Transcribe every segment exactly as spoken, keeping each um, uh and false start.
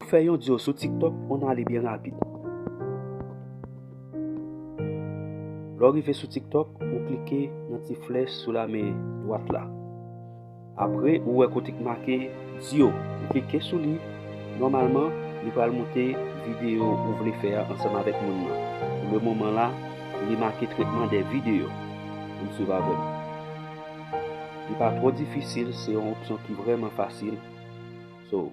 Fè yon dyo sou TikTok, on ale byen rapid. Lè w rive sou TikTok, ou klike nan ti flèch sou la men dwat la. Apre, ou wè kote k make dyo. Ou klike sou li. Nòmalman, li pral moute videyo ou vle fè a ansanm avèk moun nan. Pou le moman la, li make trètman de videyo. Ann swiv avè m. Li pa twò difisil, se yon opsyon ki vrèman fasil. So,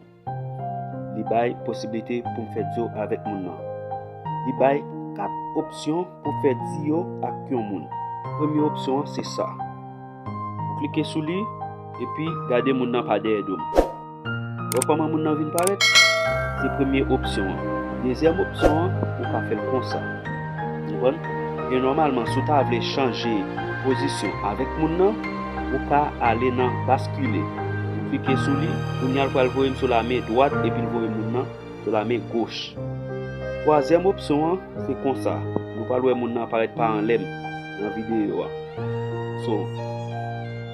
li bay posiblite pou m fè dyo avèk moun nan. Li bay kat opsyon pou fè dyo ak yon moun. Premye opsyon an se sa. Ou klike sou li, epi gade moun nan pa dèyè do m. Wè kòman moun nan vin parèt? Se premye opsyon an. Dezyèm opsyon an, ou ka fè l konsa. Ou konprann? E nòmalman, si w ta vle chanje pozisyon avèk moun nan, ou ka ale nan baskile. Ou klike sou li, kounye a l pral voye m sou la men dwat epi l voye moun nan sou la men goch. Twazyèm opsyon an, se konsa. Nou pral wè moun nan parèt pa anlè m nan videyo a. So,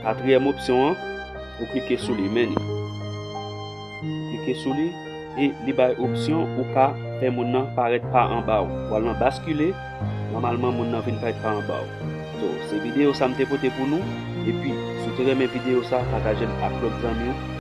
katriyèm opsyon an, ou klike sou li, men li. Ou klike sou li, e li bay opsyon ou ka fè moun nan parèt pa anba w. W al nan baskile, nòmalman moun nan vin parèt pa anba w. So, se videyo sa m te pote pou nou, epi si w te renmen videyo sa, pataje l ak lòt zanmi w.